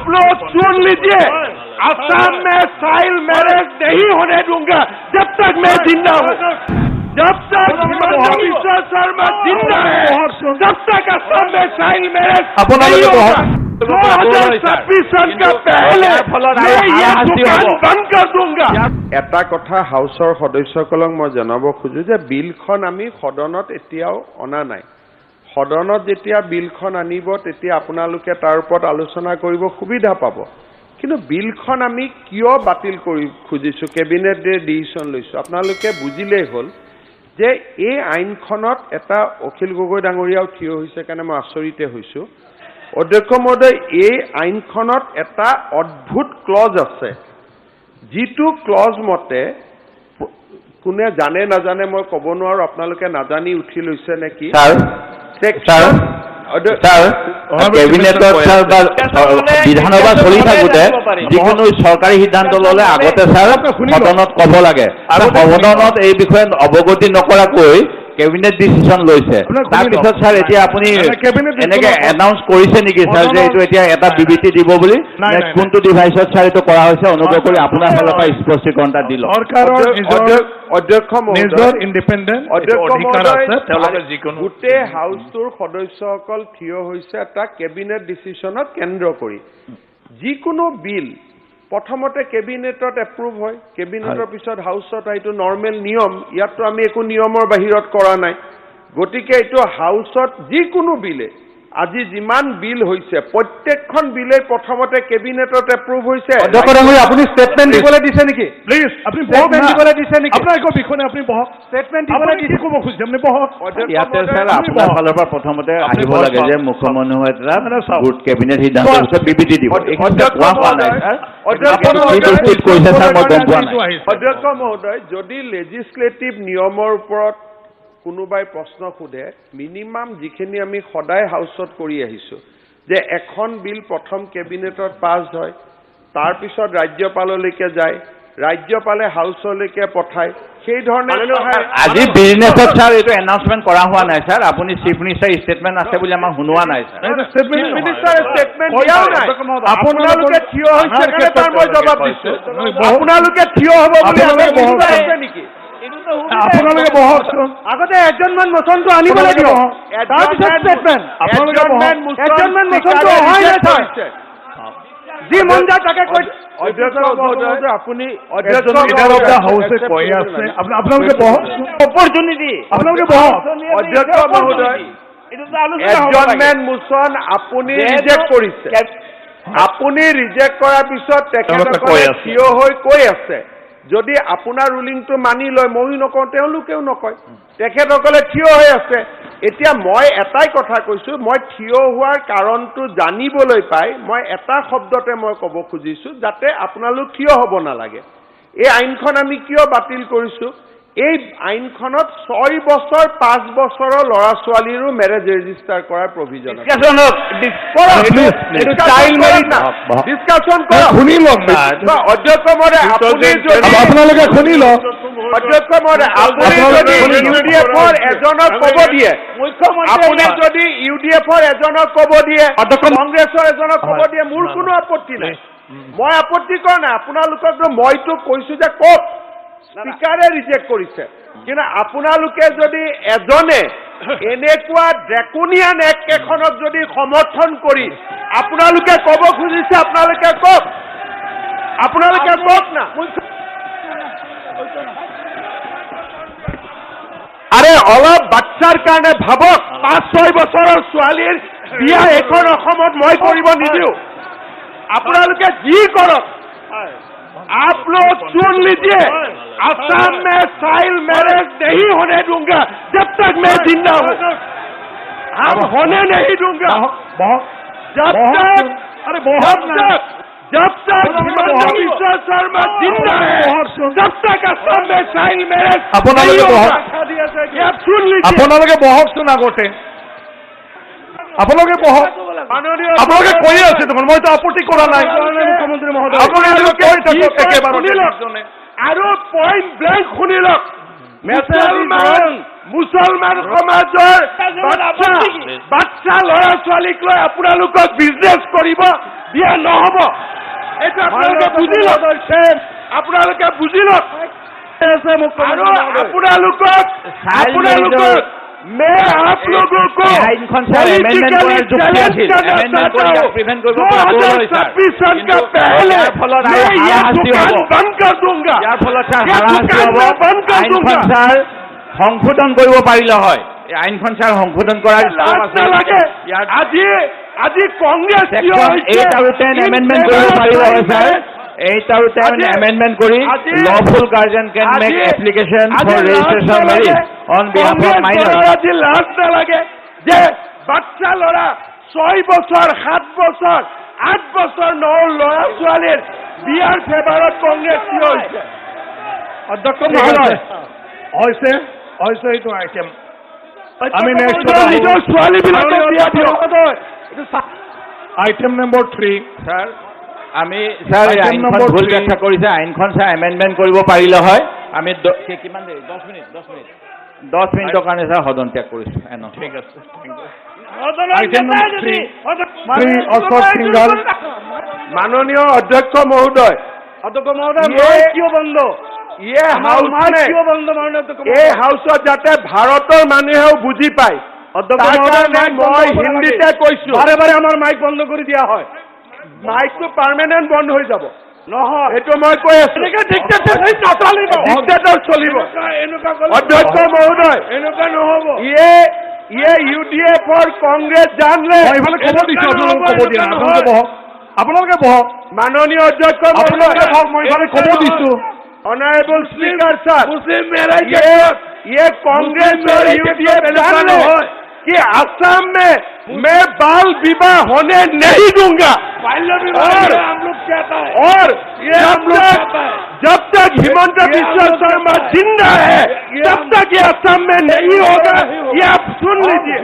आप लोग सुन लीजिए, असम में चाइल्ड मैरिज नहीं होने दूंगा जब तक मैं जिंदा हूं। जब तक हिमंत बिश्व शर्मा जिंदा है तब तक असम में चाइल्ड मैरिज আপোনালোকে नहीं होगा। বহক। 2026 सन का पहले मैं ये दुकान बंद कर दूंगा। এটা কথা হাউচৰ সদস্যসকলক মই জনাব খোজো যে বিলখন আমি সদনত এতিয়াও অনা নাই। সদনত যেতিয়া বিলখন আনিব তেতিয়া আপোনালোকে তাৰ ওপৰত আলোচনা কৰিব সুবিধা পাব। কিন্তু বিলখন আমি কিয় বাতিল কৰি খুজিছোঁ, কেবিনেটে ডিচিশ্যন লৈছোঁ, আপোনালোকে বুজিলেই হ'ল যে এই আইনখনত এটা অখিল গগৈ ডাঙৰীয়াও থিয় হৈছে কাৰণে মই আচৰিতে হৈছোঁ। অধ্যক্ষ মহোদয়, এই আইনখনত এটা অদ্ভুত ক্লজ আছে, যিটো ক্লজ মতে কোনে জানে নাজানে মই ক'ব নোৱাৰো, আপোনালোকে নাজানি উঠি লৈছে নেকি। ছাৰ, Section- sir, কেবিনেটত ছাৰ বা বিধানসভা চলি থাকোঁতে যিকোনো চৰকাৰী সিদ্ধান্ত ল'লে আগতে ছাৰ সদনত ক'ব লাগে। সদনত এই বিষয়ে অৱগতি নকৰাকৈ কেবিনেট ডিচিশ্যন লৈছে। তাৰপিছত ছাৰ এতিয়া আপুনি এনেকে এনাউন্স কৰিছে নেকি ছাৰ যে এইটো এতিয়া এটা বিবৃতি দিব বুলি? নে কোনটো ডিভাইচত ছাৰ এইটো কৰা হৈছে? অনুগ্ৰহ কৰি আপোনাৰ ফালৰ পৰা স্পষ্টীকৰণ এটা দি লওক। চৰকাৰৰ নিজৰ অধ্যক্ষ মহোদয়, নিজৰ ইণ্ডিপেণ্ডেণ্ট অধ্যক্ষ অধিকাৰ মহোদয়, আছে, তেওঁলোকে যিকোনো গোটেই হাউচটোৰ সদস্যসকল থিয় হৈছে এটা কেবিনেট ডিচিশ্যনক কেন্দ্ৰ কৰি। যিকোনো বিল প্ৰথমতে কেবিনেটত এপ্ৰুভ হয়, কেবিনেটৰ পিছত হাউচত, এইটো নৰ্মেল নিয়ম। ইয়াততো আমি একো নিয়মৰ বাহিৰত কৰা নাই। গতিকে এইটো হাউচত যিকোনো বিলে, আজি যিমান বিল হৈছে প্ৰত্যেকখন বিলেই প্ৰথমতে কেবিনেটত এপ্ৰুভ হৈছে। অধ্যক্ষ ডাঙৰীয়া, আপুনি ষ্টেটমেণ্ট দিবলৈ দিছে নেকি? প্লিজ, আপুনি বহক ষ্টেটমেণ্ট না। দিবলৈ দিছে নেকি? আপোনাৰ একো বিষয় নাই, আপুনি বহক। ষ্টেটমেণ্ট দিবলৈ আপুনি কি দিছে? ক'ব খুজিছে, আপুনি বহক। অধ্যক্ষ ইয়াতে ছাৰ মহোদয়, আপোনাৰ ফালৰ পৰা প্ৰথমতে আপুনি আহিব বহক, লাগে যে চাওক। মুখ্যমন্ত্ৰী এটা মানে চাওক। গোট কেবিনেট সিদ্ধান্তৰ পিছত বিবৃতি দিব। এইখিনি অধ্যক্ষ কোৱা হোৱা নাই মহোদয়, ছাৰ। অধ্যক্ষ কি মহোদয়, দৃষ্টিত কৈছে ছাৰ, মই গম পোৱা নাই। অধ্যক্ষ মহোদয়, যদি লেজিছলেটিভ নিয়মৰ ওপৰত কোনোবাই প্ৰশ্ন সোধে, মিনিমাম যিখিনি আমি সদায় হাউচত কৰি আহিছোঁ যে এখন বিল প্ৰথম কেবিনেটত পাছ হয়, তাৰপিছত ৰাজ্যপাললৈকে যায়, ৰাজ্যপালে হাউচলৈকে পঠায়, সেই ধৰণে আজি বিজনেছত ছাৰ এইটো এনাউন্সমেণ্ট কৰা হোৱা নাই ছাৰ। আপুনি চিফ মিনিষ্টাৰ ষ্টেটমেণ্ট আছে বুলি আমাক শুনোৱা নাই ছাৰ। মিনিষ্টাৰ ষ্টেটমেণ্ট দিয়াও নাই। আপোনালোকে থিয় হৈছে কাৰণে তাৰ মই জবাব দিছো। আপোনালোকে থিয় হ'ব বুলি আপোনালোকে আমাৰ কোনোবা বহক। আছে নেকি? আপোনালোকে বহকচোন। আগতে এডজৰ্ণমেণ্ট মোচনটো আনিবলৈ দিয়ক, তাৰপিছত ষ্টেটমেণ্ট। আপোনালোকে বহক। এডজৰ্ণমেণ্ট মোচনটো অহাই নাই ছাৰ। যি মন যায় তাকে কৈ অধ্যক্ষ মহোদয়, আপুনি অধ্যক্ষ লিডাৰ অফ the হাউচে কৈ আছে, আপোনালোকে বহক। অপৰচুনিটি। আপোনালোকে বহক। অধ্যক্ষ মহোদয়, এডজৰ্ণমেণ্ট মোচন আপুনি ৰিজেক্ট কৰিছে। আপুনি ৰিজেক্ট কৰাৰ পিছত তেওঁলোকে তেখেতসকলে কৈ আছে। থিয় হৈ কৈ আছে। যদি আপোনাৰ ৰুলিংটো মানি লয়, ময়ো নকওঁ, তেওঁলোকেও নকয়। তেখেতসকলে থিয় হৈ আছে। এতিয়া মই এটাই কথা কৈছো, মই থিয় হোৱাৰ কাৰণটো জানিবলৈ পাই মই এটা শব্দতে মই ক'ব খুজিছো যাতে আপোনালোক থিয় হ'ব নালাগে। এই আইনখন আমি কিয় বাতিল কৰিছো? এই আইনখনত 6 বছৰ 5 বছৰৰ ল'ৰা ছোৱালীৰো মেৰেজ ৰেজিষ্টাৰ কৰাৰ প্ৰভিজন আছে। ডিছকাশ্যন কৰক। শুনি লওক না। বা অধ্যক্ষ মহোদয়, আপুনি যদি আপোনালোকে শুনি লওক। অধ্যক্ষ মহোদয়, আপুনি আপোনালোকে যদি শুনি ইউ লওক। ডি এফৰ এজনক ক'ব দিয়ে, আপুনি যদি ইউ ডি এফৰ এজনক ক'ব দিয়ে, কংগ্ৰেছৰ এজনক ক'ব দিয়ে, মোৰ কোনো আপত্তি নাই। মই আপত্তি কৰা নাই আপোনালোকক। মইতো কৈছো যে কওক, স্পীকাৰে ৰিজেক্ট কৰিছে। কিন্তু আপোনালোকে যদি এজনে এনেকুৱা ড্ৰেকনিয়ান এক্ট এখনক যদি সমৰ্থন কৰি আপোনালোকে ক'ব খুজিছে, আপোনালোকে কওক, আপোনালোকে কওক না। আৰে অলপ বাচ্চাৰ কাৰণে ভাবক। 5-6 বছৰৰ ছোৱালীৰ বিয়া এখন অসমত মই কৰিব নিদিওঁ। আপোনালোকে যি কৰক। आप लोग सुन लीजिए, असम में चाइल्ड मैरिज नहीं होने दूंगा जब तक मैं जिंदा हूं। हम होने नहीं दूंगा বহক। जब तक আৰে বহক जब না। तक जब तक हिमंत बिश्व शर्मा जिंदा है तब तक असम में चाइल्ड मैरिज আপোনালোকে नहीं বহক। होगा। ये आप सुन लीजिए। আপোনালোকে বহকচোন আগতে। আপোনালোকে বহক। মাননীয় আপোনালোকে কৈয়ে আছে দেখোন, মইতো আপত্তি কৰা নাই। মুখ্যমন্ত্ৰী মহোদয়, আপোনালোকে কৈ থাকক কি একেবাৰতে। শুনি লওক। আৰু পইণ্ট ব্লেংক শুনি লওক। মুছলমান মুছলমান সমাজৰ বাচ্চা বাচ্চা ল'ৰা ছোৱালীক লৈ আপোনালোকক বিজনেছ কৰিব দিয়া নহ'ব। এইটো আপোনালোকে বুজি লওক, আপোনালোকে বুজি লওক। আৰু আপোনালোকক मैं आप लोगों को আইনখন স্যাৰ এমেণ্ডমেণ্ট কৰাৰ যুক্তি আছিল, এমেণ্ডমেণ্ট কৰি ইয়াক প্ৰিভেণ্ট কৰিব পৰা গ'ল হয় স্যাৰ। 2026 सन का पहले ইয়াৰ ফলত আৰু मैं ये হাৰাশাস্তি दुकान হ'ব। बंद कर दूंगा। ইয়াৰ ফলত স্যাৰ ये হাৰাশাস্তি दुकान হ'ব। मैं बंद कर আইনখন दूंगा। স্যাৰ সংশোধন কৰিব পাৰিলে হয়। এই আইনখন স্যাৰ সংশোধন কৰাৰ scope লাজ আছিল। নালাগে। ইয়াৰ আজি কংগ্ৰেছ কিয় ছেকশ্যন হৈছে? 8 আৰু 10 এমেণ্ডমেণ্ট কৰিব পাৰিলে হয় স্যাৰ। 8 আৰু 10 এমেণ্ডমেণ্ট কৰি lawful guardian can make application for registration marriage on behalf of minor. আজি লাজ নালাগে যে বাচ্চা ল'ৰা 6 বছৰ, 7 বছৰ, 8 বছৰ ন ল'ৰা ছোৱালীৰ বিয়াৰ ফেভাৰত কংগ্ৰেছ কিয় হৈছে? অধ্যক্ষ মহোদয়, হৈছে হৈছে এইটো আইটেম। আমি নেক্সট নিজৰ ছোৱালীবিলাকক বিয়া দিয়ক। Item number 3। স্যাৰ, আমি স্যাৰ এই Item আইনখন number ভুল 3. ব্যাখ্যা কৰিছে। আইনখন স্যাৰ এমেণ্ডমেণ্ট কৰিব পাৰিলে হয়। আমি কিমান দেৰি? 10 মিনিট, 10 মিনিট, 10 মিনিটৰ কাৰণে স্যাৰ সদন ত্যাগ কৰিছোঁ এন। ঠিক আছে, thank you. Item number 3, Shri Ashok Singhal. মাননীয় অধ্যক্ষ মহোদয়, অধ্যক্ষ মহোদয়, মাইক কিয় বন্ধ? ইয়ে হাউচ মাইক কিয় বন্ধ, মাননীয় অধ্যক্ষ? এই হাউচত যাতে ভাৰতৰ মানুহেও বুজি পায় অধ্যক্ষ তাৰ মহোদয়, কাৰণে মাইক বন্ধ মই হ'ব নালাগে। হিন্দীতে কৈছো। বাৰে বাৰে আমাৰ মাইক বন্ধ কৰি দিয়া হয়। মাইকটো পাৰ্মানেণ্ট বন্ধ হৈ যাব। নহয়। সেইটো মই কৈ আছো। এনেকে ডিক্টেটৰশ্বিপ নচলিব। ডিক্টেটৰ চলিব। এনেকুৱা কৰিলে অধ্যক্ষ মহোদয়, এনেকুৱা নহ'ব। ये यूडीएफ और कांग्रेस जान ले। মই এইফালে ক'ব দিছো, আপোনালোকক ক'ব দিয়া নাই। আপোনালোকে বহক, আপোনালোকে বহক। মাননীয় অধ্যক্ষ আপোনালোকে মহোদয়, বহক, মই এইফালে ক'ব দিছো। ऑनरेबल स्पीकर सर, মুছলিম মেৰেজ ये कांग्रेस और यूडीएफ जान ले कि असम में मैं बाल विवाह होने नहीं दूंगा। बाल्य विवाह हम लोग चाहता है। और ये हम लोग चाहता है। जब तक हिमंत ये हम बिश्व लोग शर्मा चाहता है। जिंदा है ये तब हम तक ये असम में नहीं होगा, ये आप सुन लीजिए।